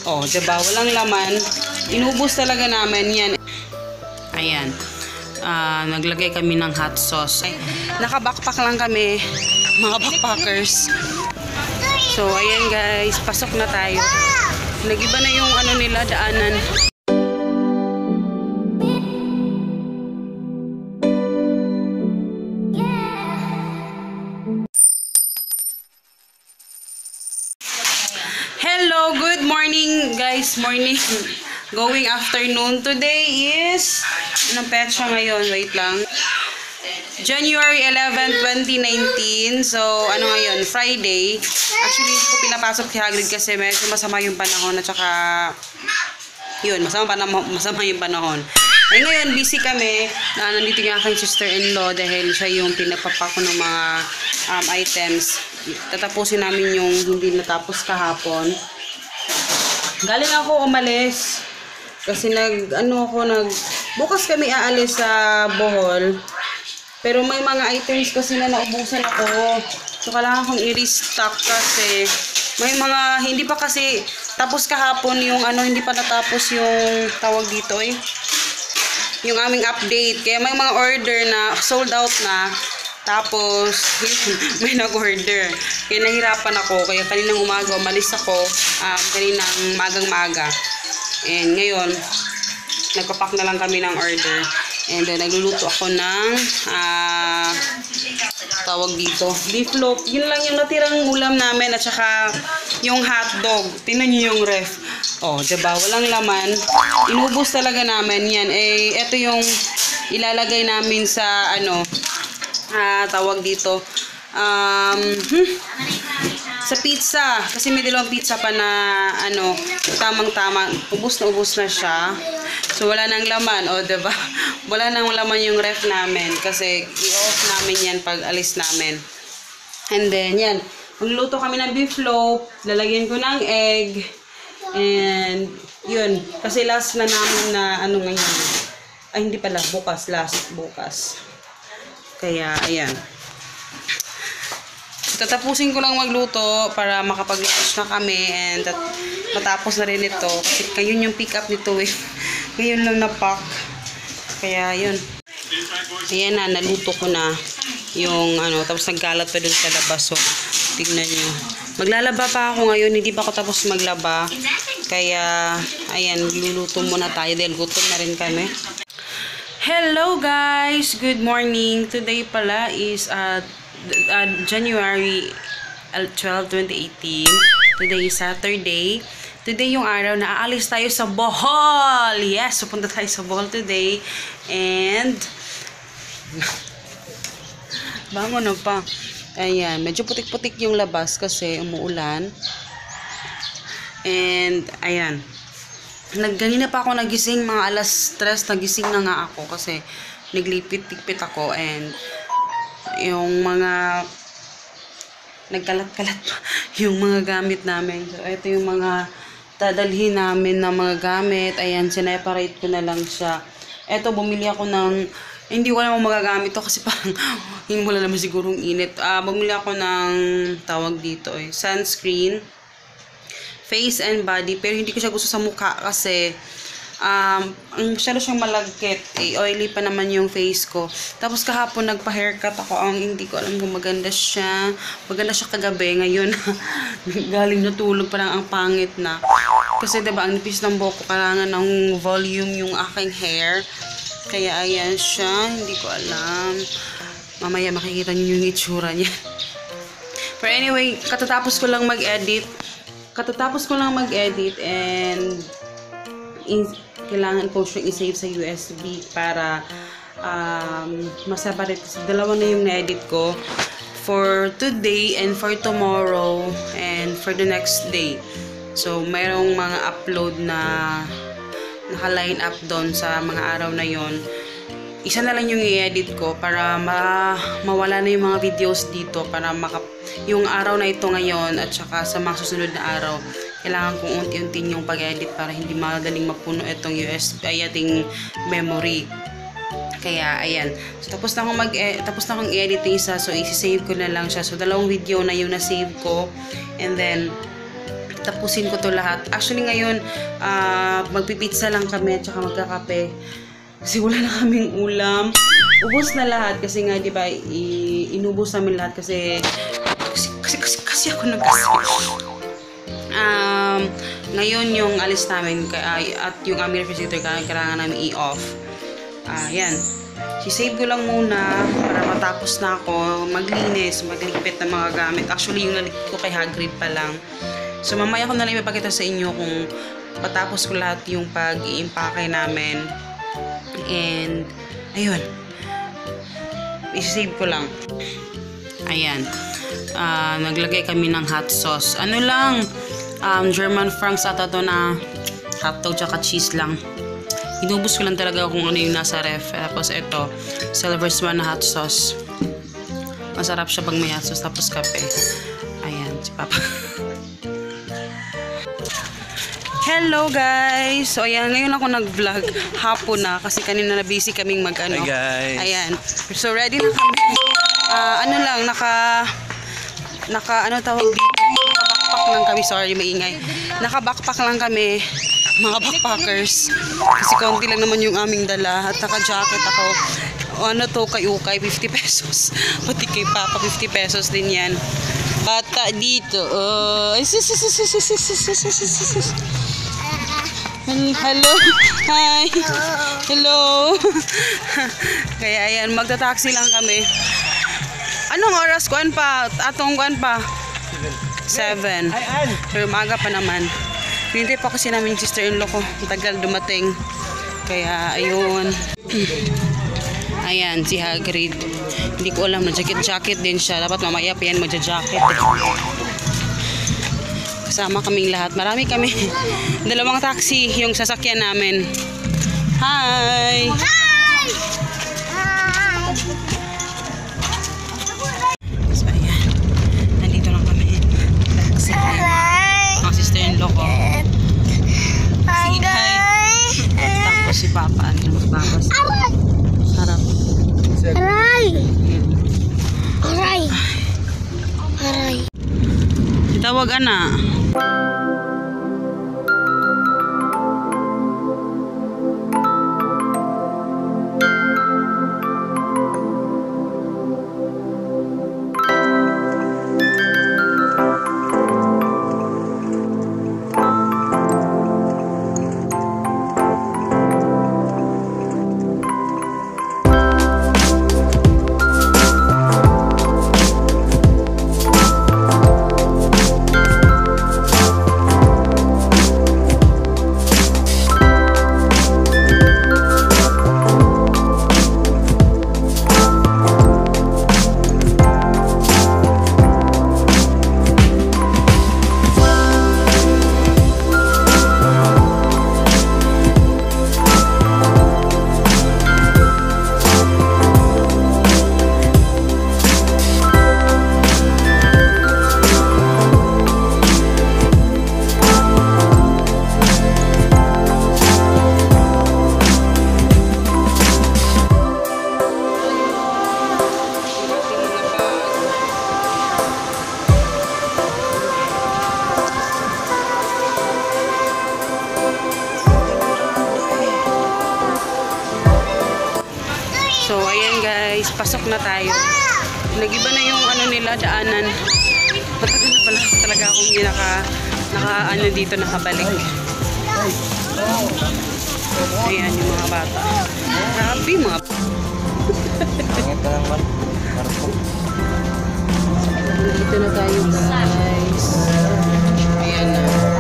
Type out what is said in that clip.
Oh, diba? Walang laman. Inubos talaga namin yan. Ayan. Naglagay kami ng hot sauce. Naka-backpack lang kami, mga backpackers. So, ayan guys. Pasok na tayo. Nag-iba na yung ano nila, daanan. Hello, good morning guys. Morning. Going afternoon. Today is, anong petsa ngayon? Wait lang. January 11, 2019. So, ano ngayon? Friday. Actually, hindi ko pinapasok si Hagrid kasi medyo masama yung panahon at saka yun, masama yung panahon. Ay ngayon, busy kami. Nandito yung aking sister-in-law dahil siya yung pinapapak ko ng mga items. Tatapusin namin yung hindi natapos kahapon. Galing ako umalis kasi bukas kami aalis sa Bohol. Pero may mga items kasi na naubusan ako. So kailangan kong i-restock kasi may mga hindi pa kasi tapos kahapon yung hindi pa natapos yung tawag dito yung aming update. Kaya may mga order na sold out na. Tapos, may nag-order. Kaya nahirapan ako. Kaya kaninang umaga, umalis ako. Kaninang magang-maga. And ngayon, nagpapak na lang kami ng order. And then, nagluluto ako ng tawag dito, beef loaf. Yun lang yung natirang ulam namin. At saka, yung hotdog. Tingnan nyo yung ref. Oh, diba? Walang laman. Inubos talaga namin yan. Ito yung ilalagay namin sa tawag dito sa pizza kasi may dalawang pizza pa na tamang-tama, ubos na siya. So wala nang laman, diba? Wala nang laman yung ref namin kasi i-off namin yan pag alis namin. And then yan, magluluto kami ng beef loaf, lalagyan ko ng egg, and yun, kasi last na namin na ngayon, hindi pala, bukas. Kaya, ayan. Tatapusin ko lang magluto para makapag-lunch na kami and matapos na rin ito. Kasi ngayon yung pick up nito Ngayon lang na-pack. Kaya, yun. Ayan na, naluto ko na yung tapos nagkalat pa dun sa labas. So, tignan nyo. Maglalaba pa ako ngayon. Hindi pa ako tapos maglaba. Kaya, ayan, luluto muna tayo dahil gutom na rin kami. Hello guys! Good morning! Today pala is January 12, 2018. Today is Saturday. Today yung araw na aalis tayo sa Bohol! Yes! Pupunta tayo sa Bohol today. And bangon na pa. Ayan. Medyo putik-putik yung labas kasi umuulan. And ayan. Ganina pa ako nagising, mga alas 3 nagising na nga ako kasi naglipit-tipit ako and yung mga nagkalat-kalat pa yung mga gamit namin. So ito yung mga dadalhin namin na mga gamit. Ayan, sineparate ko na lang siya. Ito, bumili ako ng, hindi ko alam kung magagamit to kasi parang hindi mo naman sigurong init. Bumili ako ng tawag dito sunscreen, face and body, pero hindi ko siya gusto sa mukha kasi masyado siyang malagkit. Oily pa naman yung face ko. Tapos kahapon nagpa-haircut ako. Hindi ko alam kung maganda siya. Maganda siya kagabi. Ngayon, galing natulog parang ang pangit na. Kasi diba, ang nipis ng buhok ko, kailangan ng volume yung aking hair. Kaya ayan siya. Hindi ko alam. Mamaya makikita niyo yung itsura niya. But anyway, katatapos ko lang mag-edit and kailangan ko siyang i-save sa USB para maseparate kasi dalawa na yung na-edit ko for today and for tomorrow and for the next day. So mayroong mga upload na naka-line up doon sa mga araw na yon. Isa na lang yung i-edit ko para mawala na yung mga videos dito para yung araw na ito ngayon at saka sa mga susunod na araw kailangan kong unti-unti yung pag-edit para hindi madaling mapuno itong USB ating memory. Kaya ayan, so tapos na akong i-edit yung isa, so i-save ko na lang siya. So dalawang video na yung na-save ko and then tapusin ko to lahat. Actually ngayon, magpipizza lang kami at saka magkakape. Kasi wala na kaming ulam. Ubos na lahat kasi nga, di ba, inubos namin lahat kasi ako nagkasi. Ngayon yung alis namin at yung aming refrigerator kailangan namin i-off. Yan. Si-save ko lang muna para matapos na ako maglinis, magligpit ng mga gamit. Actually, yung naligpit ko kay Hagrid pa lang. So, mamaya ko na lang ipapakita sa inyo kung patapos ko lahat yung pag-i-impake namin. And, ayun. I-save ko lang. Ayan. Naglagay kami ng hot sauce. Ano lang, German franks ata to na hotdog tsaka cheese lang. Inubos ko lang talaga kung ano yung nasa ref. Tapos ito, Silver Swan na hot sauce. Masarap siya pag may hot sauce. Tapos kape. Ayan, si Papa. Hello guys! So ayan, ngayon ako nag-vlog. Hapon na kasi kanina na busy kaming mag-ano. Hi guys! Ayan. So ready na kami. Ano lang, ano tawag dito? Naka-backpack lang kami. Sorry, maingay. Naka-backpack lang kami. Mga backpackers. Kasi konti lang naman yung aming dala. At naka-jacket ako. Ano to, kay Ukay, 50 pesos. Pati kay Papa, 50 pesos din yan. Bata dito. Hello. Hi. Hello. Kaya ayan, magta-taxi lang kami. Anong oras kuan pa? Atong kuan pa? 7. Pero maaga pa naman. Hindi pa kasi namin yung sister-in-law ko. Tagal dumating. Kaya ayun. Ayan, si Hagrid. Hindi ko alam, na-jacket din siya. Dapat mamaya pa yan magja-jacket. Kasama kaming lahat. Marami kami. Dalawang taxi yung sasakyan namin. Hi! Hi! So, ayan. Nandito lang kami. Taxi. Ang sister-in-law ko. Sige, hi. Tapos si Papa. Tapos harap. Aray! Aray! Aray! Tawag ana. So, ayan guys, pasok na tayo. Nag-iba na yung ano nila, daanan. Matagal na pala talaga akong hindi ano dito, nakabalik. Ayan yung mga bata. Grabe mga dito na tayo guys. Ayan na.